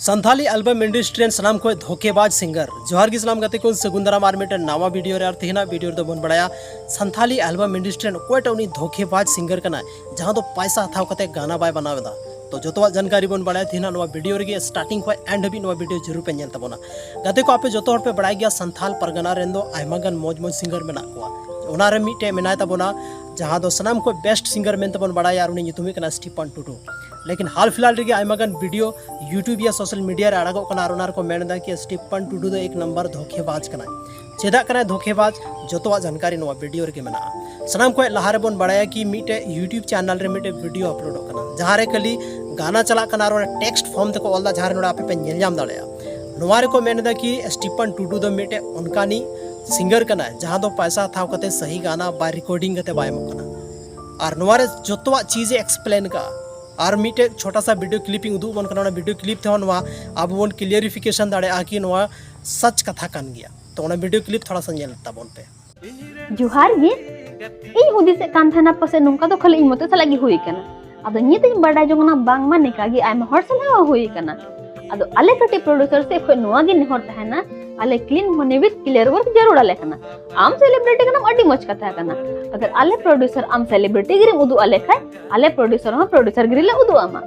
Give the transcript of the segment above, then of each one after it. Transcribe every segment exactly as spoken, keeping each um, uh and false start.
Santali ᱟᱞᱵᱟᱢ industry ᱨᱮᱱ ᱥᱟᱱᱟᱢ ᱠᱷᱚᱱ ᱫᱷᱳᱠᱮᱵᱟᱡᱽ ᱥᱤᱝᱜᱟᱨ᱾ ᱡᱚᱦᱟᱨ ᱜᱮ ᱥᱟᱱᱟᱢ ᱜᱟᱛᱮ ᱠᱚ, ᱥᱟᱹᱜᱩᱱ ᱫᱟᱨᱟᱢ ᱟᱨ ᱢᱤᱫᱴᱮᱱ ᱱᱟᱣᱟ ᱵᱷᱤᱰᱤᱭᱳ ᱨᱮ᱾ ᱟᱨ ᱛᱮᱦᱮᱧᱟᱜ ᱵᱷᱤᱰᱤᱭᱳ ᱨᱮᱫᱚ ᱵᱚᱱ ᱵᱟᱲᱟᱭᱟ ᱥᱟᱱᱛᱷᱟᱞᱤ ᱟᱞᱵᱟᱢ ᱤᱱᱰᱟᱥᱴᱨᱤ ᱨᱮᱱ ᱚᱠᱚᱭᱴᱟᱜ ᱩᱱᱤ ᱫᱷᱳᱠᱮᱵᱟᱡᱽ ᱥᱤᱝᱜᱟᱨ ᱠᱟᱱᱟᱭ, ᱡᱟᱦᱟᱸ ᱫᱚ ᱯᱟᱭᱥᱟ ᱦᱟᱛᱟᱣ ᱠᱟᱛᱮ ᱜᱟᱱᱟ ᱵᱟᱭ ᱵᱮᱱᱟᱣ ᱮᱫᱟ᱾ ᱛᱚ ᱡᱚᱛᱚᱣᱟᱜ ᱡᱟᱱᱠᱟᱨᱤ ᱵᱚᱱ ᱵᱟᱲᱟᱭᱟ ᱛᱮᱦᱮᱧᱟᱜ ᱱᱚᱣᱟ ᱵᱷᱤᱰᱤᱭᱳ ᱨᱮᱜᱮ, ᱥᱴᱟᱨᱴᱤᱝ ᱠᱷᱚᱱ ᱮᱱᱰ ᱦᱟᱹᱵᱤᱡ ᱱᱚᱣᱟ ᱵᱷᱤᱰᱤᱭᱳ ᱡᱟᱹᱨᱩᱲ ᱯᱮ ᱧᱮᱞ ᱛᱟᱵᱚᱱᱟ᱾ ᱜᱟᱛᱮ ᱠᱚ, ᱟᱯᱮ ᱡᱚᱛᱚ ᱦᱚᱲ ᱯᱮ ᱵᱟᱲᱟᱭ ᱜᱮᱭᱟ ᱥᱟᱱᱛᱷᱟᱞ ᱯᱟᱨᱜᱟᱱᱟ ᱨᱮᱱ ᱫᱚ ᱟᱭᱢᱟ ᱜᱟᱱ ᱢᱚᱡᱽ ᱢᱚᱡᱽ ᱥᱤᱝᱜᱟᱨ ᱢᱮᱱᱟᱜ ᱠᱚᱣᱟ᱾ ᱚᱱᱟ ᱨᱮ ᱢᱤᱫᱴᱮᱡ ᱢᱮᱱᱟᱭ ᱛᱟᱵᱚᱱᱟ, ᱡᱟᱦᱟᱸ ᱫᱚ ᱥᱟᱱᱟᱢ ᱠᱷᱚᱱ ᱵᱮᱥᱴ ᱥᱤᱝᱜᱟᱨ ᱢᱮᱱᱛᱮ ᱵᱚᱱ ᱵᱟᱲᱟᱭᱟ, ᱟᱨ ᱩᱱᱤ ᱧᱩᱛᱩᱢ ᱦᱩᱭᱩᱜ ᱠᱟᱱᱟ ᱥᱴᱤᱯᱷᱟᱱ ᱴᱩᱰᱩ᱾ ᱞᱮᱠᱤᱱ ᱦᱟᱞ ᱯᱷᱤᱞᱦᱟᱞ ᱨᱮᱜᱮ ᱟᱭᱢᱟ ᱜᱟᱱ ᱵᱷᱤᱰᱤᱭᱳ YouTube ᱭᱟ ᱥᱳᱥᱟᱞ ᱢᱤᱰᱤᱭᱟ ᱨᱮ ᱟᱲᱟᱜᱚᱜ ᱠᱟᱱᱟ, ᱟᱨ ᱚᱱᱟ ᱨᱮᱠᱚ ᱢᱮᱱ ᱮᱫᱟ ᱠᱤ ᱥᱴᱤᱯᱷᱟᱱ ᱴᱩᱰᱩ ᱫᱚ ᱮᱠ ᱱᱟᱢᱵᱟᱨ ᱫᱷᱳᱠᱮᱵᱟᱡᱽ ᱠᱟᱱᱟᱭ᱾ ᱪᱮᱫᱟᱜ ᱠᱟᱱᱟᱭ ᱫᱷᱳᱠᱮᱵᱟᱡᱽ, ᱡᱚᱛᱚᱣᱟᱜ ᱡᱟᱱᱠᱟᱨᱤ ᱱᱚᱣᱟ ᱵᱷᱤᱰᱤᱭᱳ ᱨᱮᱜᱮ ᱢᱮᱱᱟᱜᱼᱟ᱾ ᱥᱟᱱᱟᱢ ᱠᱷᱚᱱ ᱞᱟᱦᱟ ᱨᱮᱵᱚᱱ ᱵᱟᱲᱟᱭᱟ ᱠᱤ ᱢᱤᱫᱴᱮᱡ YouTube ᱪᱮᱱᱮᱞ ᱨᱮ ᱢᱤᱫᱴᱮᱡ ᱵᱷᱤᱰᱤᱭᱳ ᱟᱯᱞᱳᱰᱚᱜ ᱠᱟᱱᱟ, ᱡᱟᱦᱟᱸ ᱨᱮ ᱠᱷᱟᱹᱞᱤ ᱜᱟᱱᱟ ᱪᱟᱞᱟᱜ ᱠᱟᱱᱟ ᱟᱨ ᱚᱱᱟ ᱴᱮᱠᱥᱴ ᱯᱷᱚᱨᱢ ᱛᱮᱠᱚ ᱚᱞ ᱮᱫᱟ, ᱡᱟᱦᱟᱸ ᱨᱮ ᱱᱚᱰᱮ ᱟᱯᱮ ᱯᱮ ᱧᱮᱞ ᱧᱟᱢ ᱫᱟᱲᱮᱭᱟᱜᱼᱟ᱾ ᱱᱚᱣᱟ ᱨᱮᱠᱚ ᱢᱮᱱ ᱮᱫᱟ ᱠᱤ ᱥᱴᱤᱯᱷᱟᱱ ᱴᱩᱰᱩ ᱫᱚ ᱢᱤᱫᱴᱮᱡ ᱚᱱᱠᱟᱱᱤᱡ ᱥᱤᱝᱜᱟᱨ ᱠᱟᱱᱟᱭ, ᱡᱟᱦᱟᱸ ᱫᱚ ᱯᱟᱭᱥᱟ ᱦᱟᱛᱟᱣ ᱠᱟᱛᱮ ᱥᱟᱹᱦᱤ ᱜᱟᱱᱟ ᱵᱟᱭ ᱨᱮᱠᱚᱨᱰᱤᱝ ᱠᱟᱛᱮ ᱵᱟᱭ ᱮᱢᱚᱜ ᱠᱟᱱᱟ᱾ ᱟᱨ ᱱᱚᱣᱟ ᱨᱮ ᱡᱚᱛᱚᱣᱟᱜ ᱪᱤᱡᱽ ᱮ ᱮᱠᱥᱯᱞᱮᱱ ᱠᱟᱜᱼᱟ᱾ ᱟᱨ ᱢᱤᱫᱴᱮᱡ ᱪᱷᱳᱴᱟ ᱥᱟ ᱵᱷᱤᱰᱤᱭᱳ ᱠᱞᱤᱯ ᱤᱧ ᱩᱫᱩᱜ ᱟᱵᱚᱱ ᱠᱟᱱᱟ, ᱚᱱᱟ ᱵᱷᱤᱰᱤᱭᱳ ᱠᱞᱤᱯ ᱛᱮᱦᱚᱸ ᱱᱚᱣᱟ ᱟᱵᱚ ᱵᱚᱱ ᱠᱞᱤᱭᱟᱨᱤᱯᱷᱤᱠᱮᱥᱚᱱ ᱫᱟᱲᱮᱭᱟᱜᱼᱟ ᱠᱤ ᱱᱚᱣᱟ ᱥᱟᱪ ᱠᱟᱛᱷᱟ ᱠᱟᱱ ᱜᱮᱭᱟ᱾ ᱛᱚ ᱚᱱᱟ ᱵᱷᱤᱰᱤᱭᱳ ᱠᱞᱤᱯ ᱛᱷᱚᱲᱟ ᱥᱟ ᱧᱮᱞ ᱛᱟᱵᱚᱱ ᱯᱮ᱾ ᱡᱚᱦᱟᱨ ᱜᱮ᱾ ᱤᱧ ᱦᱩᱫᱤᱥᱮᱫ ᱠᱟᱱ ᱛᱟᱦᱮᱱᱟ ᱯᱟᱥᱮᱡ ᱱᱚᱝᱠᱟ ᱫᱚ ᱠᱷᱟᱹᱞᱤ ᱤᱧ ᱢᱚᱛᱚ ᱥᱟᱞᱟᱜ ᱜᱮ ᱦᱩᱭ ᱠᱟᱱᱟ᱾ ᱟᱫᱚ ᱱᱤᱛ ᱤᱧ ᱵᱟᱰᱟᱭ ᱡᱚᱝ ᱠᱟᱱᱟ ᱵᱟᱝᱢᱟ ᱱᱤᱝᱠᱟ ᱜᱮ ᱟᱭᱢᱟ ᱦᱚᱲ ᱥᱟᱞᱟᱜ ᱦᱚᱸ ᱦᱩᱭ ᱠᱟᱱᱟ᱾ ᱟᱫᱚ ᱟᱞᱮ ᱠᱟᱹᱴᱤᱡ ᱯᱨᱚᱰᱭᱩᱥᱟᱨ ᱥᱮᱫ ᱠᱷᱚᱱ ᱱᱚᱣᱟ ᱜᱮ ᱱᱮᱦᱚᱨ ᱛᱟᱦᱮᱱᱟ, ᱟᱞᱮ ᱠᱞᱤᱱ ᱢᱚᱱᱮ ᱣᱤᱛᱷ ᱠᱞᱤᱭᱟᱨ ᱣᱟᱨᱠ ᱡᱟᱹᱨᱩᱲ ᱟᱞᱮ ᱠᱟᱱᱟ᱾ ᱟᱢ ᱥᱮᱞᱤᱵᱨᱤᱴᱤ ᱠᱟᱱᱟᱢ, ᱟᱹᱰᱤ ᱢᱚᱡᱽ ᱠᱟᱛᱷᱟ ᱠᱟᱱᱟ᱾ ᱟᱜᱟᱨ ᱟᱞᱮ ᱯᱨᱚᱰᱭᱩᱥᱟᱨ ᱟᱢ ᱥᱮᱞᱤᱵᱨᱤᱴᱤ ᱜᱤᱨᱤᱢ ᱩᱫᱩᱜ ᱟᱞᱮ ᱠᱷᱟᱡ, ᱟᱞᱮ ᱯᱨᱚᱰᱭᱩᱥᱟᱨ ᱦᱚᱸ ᱯᱨᱚᱰᱭᱩᱥᱟᱨ ᱜᱤᱨᱤ ᱞᱮ ᱩᱫᱩᱜ ᱟᱢᱟ᱾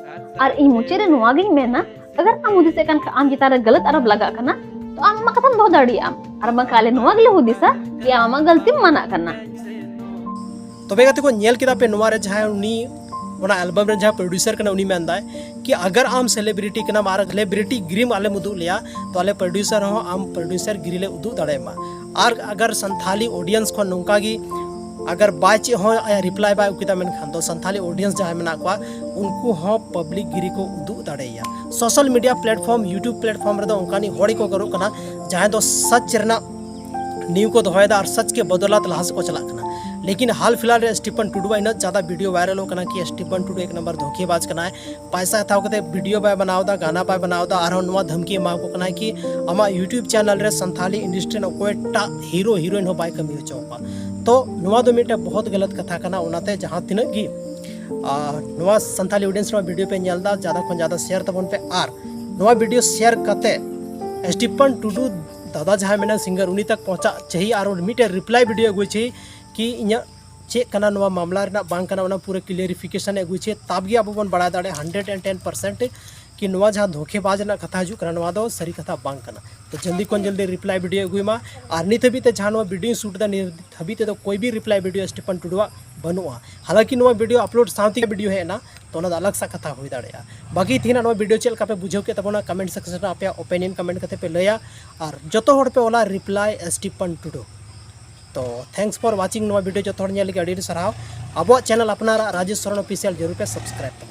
ᱟᱨ ᱤᱧ ᱢᱩᱪᱟᱹᱫ ᱨᱮ ᱱᱚᱣᱟ ᱜᱤᱧ ᱢᱮᱱᱟ, ᱟᱜᱟᱨ ᱟᱢ ᱦᱩᱫᱤᱥᱮᱫ ᱠᱟᱱ ᱠᱷᱟᱱ ᱟᱢ ᱪᱮᱛᱟᱱ ᱨᱮ ᱜᱟᱞᱟᱛ ᱟᱨᱳᱯ ᱞᱟᱜᱟᱜ ᱠᱟᱱᱟ, ᱛᱚ ᱟᱢ ᱟᱢᱟᱜ ᱠᱟᱛᱷᱟᱢ ᱫᱚᱦᱚ ᱫᱟᱲᱮᱭᱟᱜᱼᱟ, ᱟᱨ ᱵᱟᱝᱠᱷᱟᱱ ᱟᱞᱮ ᱱᱚᱣᱟ ᱜᱮᱞᱮ ᱦᱩᱫᱤᱥᱟ ᱡᱮ ᱟᱢ ᱟᱢᱟᱜ ᱜᱟᱹᱞᱛᱤᱢ ᱢᱟᱱᱟᱜ ᱠᱟᱱᱟ᱾ ᱛᱚᱵᱮ ᱜᱟᱛᱮ ᱠᱚ, ᱧᱮᱞ ᱠᱮᱫᱟ ᱯᱮ ᱱᱚᱣᱟ ᱨᱮ ᱡᱟᱦᱟᱸᱭ ᱩᱱᱤ ᱚᱱᱟ ᱟᱞᱵᱟᱢ ᱨᱮ ᱡᱟᱦᱟᱸ ᱯᱨᱚᱰᱭᱩᱥᱟᱨ ᱠᱟᱱᱟ, ᱩᱱᱤ ᱢᱮᱱᱫᱟᱭ ᱠᱤ ᱟᱜᱟᱨ ᱟᱢ ᱥᱮᱞᱤᱵᱨᱤᱴᱤ ᱠᱟᱱᱟᱢ ᱟᱨ ᱥᱮᱞᱤᱵᱨᱤᱴᱤ ᱜᱤᱨᱤᱢ ᱟᱞᱮᱢ ᱩᱫᱩᱜ ᱞᱮᱭᱟ, ᱛᱚ ᱟᱞᱮ ᱯᱨᱚᱰᱭᱩᱥᱟᱨ ᱦᱚᱸ ᱟᱢ ᱯᱨᱚᱰᱭᱩᱥᱟᱨ ᱜᱤᱨᱤ ᱞᱮ ᱩᱫᱩᱜ ᱫᱟᱲᱮᱭᱟᱢᱟ᱾ ᱟᱨ ᱟᱜᱟᱨ ᱥᱟᱱᱛᱷᱟᱞᱤ ᱚᱰᱤᱭᱮᱱᱥ ᱠᱷᱚᱱ ᱱᱚᱝᱠᱟ ᱜᱮ ᱟᱜᱟᱨ ᱵᱟᱭ ᱪᱮᱫ ᱦᱚᱸ ᱟᱭᱟᱜ ᱨᱤᱯᱞᱟᱭ ᱵᱟᱭ ᱟᱹᱜᱩ ᱠᱮᱫᱟ, ᱢᱮᱱᱠᱷᱟᱱ ᱫᱚ ᱥᱟᱱᱛᱷᱟᱞᱤ ᱚᱰᱤᱭᱮᱱᱥ ᱡᱟᱦᱟᱸᱭ ᱢᱮᱱᱟᱜ ᱠᱚᱣᱟ, ᱩᱱᱠᱩ ᱦᱚᱸ ᱯᱟᱵᱽᱞᱤᱠ ᱜᱤᱨᱤ ᱠᱚ ᱩᱫᱩᱜ ᱫᱟᱲᱮᱭᱟᱭᱟ᱾ Social media platform, YouTube platform ᱨᱮᱫᱚ ᱚᱱᱠᱟᱱᱤᱡ ᱦᱚᱲ ᱜᱮᱠᱚ ᱜᱟᱨᱚᱜ ᱠᱟᱱᱟ, ᱡᱟᱦᱟᱸᱭ ᱫᱚ ᱥᱟᱪ ᱨᱮᱱᱟᱜ ᱱᱤᱭᱩ ᱠᱚ ᱫᱚᱦᱚᱭᱮᱫᱟ ᱟᱨ ᱥᱟᱪ ᱜᱮ ᱵᱚᱫᱚᱞᱟᱛ ᱞᱟᱦᱟ ᱥᱮᱫ ᱠᱚ ᱪᱟᱞᱟᱜ ᱠᱟᱱᱟ᱾ ᱞᱮᱠᱤᱱ ᱦᱟᱞ ᱯᱷᱤᱞᱦᱟᱞ ᱨᱮ ᱥᱴᱤᱯᱷᱟᱱ ᱴᱩᱰᱩᱣᱟᱜ ᱤᱱᱟᱹᱜ ᱡᱟᱫᱟ ᱵᱷᱤᱰᱤᱭᱳ ᱵᱷᱟᱭᱨᱟᱞᱚᱜ ᱠᱟᱱᱟ ᱠᱤ ᱥᱴᱤᱯᱷᱟᱱ ᱴᱩᱰᱩ ᱮᱠ ᱱᱟᱢᱵᱟᱨ ᱫᱷᱳᱠᱮᱵᱟᱡᱽ ᱠᱟᱱᱟᱭ, ᱯᱟᱭᱥᱟ ᱦᱟᱛᱟᱣ ᱠᱟᱛᱮ ᱵᱷᱤᱰᱤᱭᱳ ᱵᱟᱭ ᱵᱮᱱᱟᱣ ᱮᱫᱟ, ᱜᱟᱱᱟ ᱵᱟᱭ ᱵᱮᱱᱟᱣ ᱮᱫᱟ, ᱟᱨᱦᱚᱸ ᱱᱚᱣᱟ ᱫᱷᱟᱢᱠᱤ ᱮᱢᱟ ᱠᱚ ᱠᱟᱱᱟᱭ ᱠᱤ ᱟᱢᱟᱜ YouTube ᱪᱮᱱᱮᱞ ᱨᱮ ᱥᱟᱱᱛᱷᱟᱞᱤ ᱤᱱᱰᱟᱥᱴᱨᱤ ᱨᱮᱱ ᱚᱠᱚᱭᱴᱟᱜ ᱦᱤᱨᱳ ᱦᱤᱨᱳᱭᱤᱱ ᱦᱚᱸ ᱵᱟᱭ ᱠᱟᱹᱢᱤ ᱦᱚᱪᱚ ᱟᱠᱚᱣᱟ᱾ ᱛᱚ ᱱᱚᱣᱟ ᱫᱚ ᱢᱤᱫᱴᱮᱱ ᱵᱚᱦᱚᱛ ᱜᱟᱞᱟᱛ ᱠᱟᱛᱷᱟ ᱠᱟᱱᱟ᱾ ᱚᱱᱟᱛᱮ ᱡᱟᱦᱟᱸ ᱛᱤᱱᱟᱹᱜ ᱜᱮ ᱟᱨ ᱱᱚᱣᱟ ᱥᱟᱱᱛᱷᱟᱞᱤ ᱚᱰᱤᱭᱮᱱᱥ ᱱᱚᱣᱟ ᱵᱷᱤᱰᱤᱭᱳ ᱯᱮ ᱧᱮᱞ ᱮᱫᱟ, ᱡᱟᱫᱟ ᱠᱷᱚᱱ ᱡᱟᱫᱟ ᱥᱮᱭᱟᱨ ᱛᱟᱵᱚᱱ ᱯᱮ᱾ ᱟᱨ ᱱᱚᱣᱟ ᱵᱷᱤᱰᱤᱭᱳ ᱥᱮᱭᱟᱨ ᱠᱟᱛᱮ ᱥᱴᱤᱯᱷᱟᱱ ᱴᱩᱰᱩ ᱫᱟᱫᱟ ᱡᱟᱦᱟᱸᱭ ᱢᱮᱱᱟᱭ ᱥᱤᱝᱜᱟᱨ, ᱩᱱᱤ ᱛᱟᱠ ᱯᱚᱦᱪᱟᱜ ᱪᱟᱹᱦᱤ ᱟᱨ ᱢᱤᱫᱴᱮᱱ ᱨᱤᱯᱞᱟᱭ ᱵᱷᱤᱰᱤᱭᱳ ᱟᱹᱜᱩᱭ ᱪᱟᱹᱦᱤ ᱠᱤ ᱤᱧᱟᱹᱜ ᱪᱮᱫ ᱠᱟᱱᱟ ᱱᱚᱣᱟ ᱢᱟᱢᱞᱟ ᱨᱮᱱᱟᱜ ᱵᱟᱝ ᱠᱟᱱᱟ, ᱚᱱᱟ ᱯᱩᱨᱟᱹ ᱠᱞᱤᱭᱟᱨᱤᱯᱷᱤᱠᱮᱥᱚᱱ ᱮ ᱟᱹᱜᱩᱭ ᱪᱟᱹᱦᱤ᱾ ᱛᱟᱵ ᱜᱮ ᱟᱵᱚ ᱵᱚᱱ ᱵᱟᱲᱟᱭ ᱫᱟᱲᱮᱭᱟᱜᱼᱟ ᱦᱟᱱᱰᱨᱮᱰ ᱮᱱᱰ ᱴᱮᱱ ᱯᱟᱨᱥᱮᱱᱴ ᱠᱤ ᱱᱚᱣᱟ ᱡᱟᱦᱟᱸ ᱫᱷᱳᱠᱮᱵᱟᱡᱽ ᱨᱮᱱᱟᱜ ᱠᱟᱛᱷᱟ ᱦᱤᱡᱩᱜ ᱠᱟᱱᱟ, ᱱᱚᱣᱟ ᱫᱚ ᱥᱟᱹᱨᱤ ᱠᱟᱛᱷᱟ ᱵᱟᱝ ᱠᱟᱱᱟ᱾ ᱛᱚ ᱡᱚᱞᱫᱤ ᱠᱷᱚᱱ ᱡᱚᱞᱫᱤ ᱨᱤᱯᱞᱟᱭ ᱵᱷᱤᱰᱤᱭᱳ ᱟᱹᱜᱩᱭ ᱢᱟ᱾ ᱟᱨ ᱱᱤᱛ ᱦᱟᱹᱵᱤᱡ ᱛᱮ ᱡᱟᱦᱟᱸ ᱱᱚᱣᱟ ᱵᱷᱤᱰᱤᱭᱳᱧ ᱥᱩᱴ ᱮᱫᱟ, ᱱᱤᱛ ᱦᱟᱹᱵᱤᱡ ᱛᱮᱫᱚ ᱠᱚᱭ ᱵᱤ ᱨᱤᱯᱞᱟᱭ ᱵᱷᱤᱰᱤᱭᱳ ᱥᱴᱤᱯᱷᱟᱱ ᱴᱩᱰᱩᱣᱟᱜ ᱵᱟᱹᱱᱩᱜᱼᱟ᱾ ᱦᱟᱞᱟᱝᱠᱤ ᱱᱚᱣᱟ ᱵᱷᱤᱰᱤᱭᱳ ᱟᱯᱞᱳᱰ ᱥᱟᱶᱛᱮ ᱵᱷᱤᱰᱤᱭᱳ ᱦᱮᱡ ᱮᱱᱟ, ᱛᱚ ᱚᱱᱟ ᱫᱚ ᱟᱞᱟᱜᱽ ᱥᱟ ᱠᱟᱛᱷᱟ ᱦᱩᱭ ᱫᱟᱲᱮᱭᱟᱜᱼᱟ᱾ ᱵᱟᱹᱠᱤ ᱛᱮᱦᱮᱧᱟᱜ ᱱᱚᱣᱟ ᱵᱷᱤᱰᱤᱭᱳ ᱪᱮᱫ ᱞᱮᱠᱟ ᱯᱮ ᱵᱩᱡᱷᱟᱹᱣ ᱠᱮᱫ ᱛᱟᱵᱚᱱᱟ, ᱠᱚᱢᱮᱱᱴ ᱥᱮᱠᱥᱚᱱ ᱨᱮ ᱟᱯᱮᱭᱟᱜ ᱳᱯᱤᱱᱤᱭᱚᱱ ᱠᱚᱢᱮᱱᱴ ᱠᱟᱛᱮ ᱯᱮ ᱞᱟᱹᱭᱟ᱾ ᱟᱨ ᱡᱚᱛᱚ ᱦᱚᱲ ᱯᱮ ᱚᱞᱟ ᱨᱤᱯᱞᱟᱭ ᱥᱴᱤᱯᱷᱟᱱ ᱴᱩᱰᱩ᱾ ᱛᱚ ᱛᱷᱮᱝᱠᱥ ᱯᱷᱚᱨ ᱣᱟᱪᱤᱝ ᱱᱚᱣᱟ ᱵᱷᱤᱰᱤᱭᱳ ᱡᱚᱛᱚ ᱦᱚᱲ ᱧᱮᱞ ᱞᱟᱹᱜᱤᱫ ᱟᱹᱰᱤ ᱟᱹᱰᱤ ᱥᱟᱨᱦᱟᱣ᱾ ᱟᱵᱚᱣᱟᱜ ᱪᱮᱱᱮᱞ ᱟᱯᱱᱟᱨᱟᱜ ᱨᱟᱡᱮᱥ ᱥᱚᱨᱮᱱ ᱚᱯᱷᱤᱥᱤᱭᱟᱞ ᱡᱟᱹᱨᱩᱲ ᱯᱮ ᱥᱟᱵᱥᱠᱨᱟᱭᱤᱵ᱾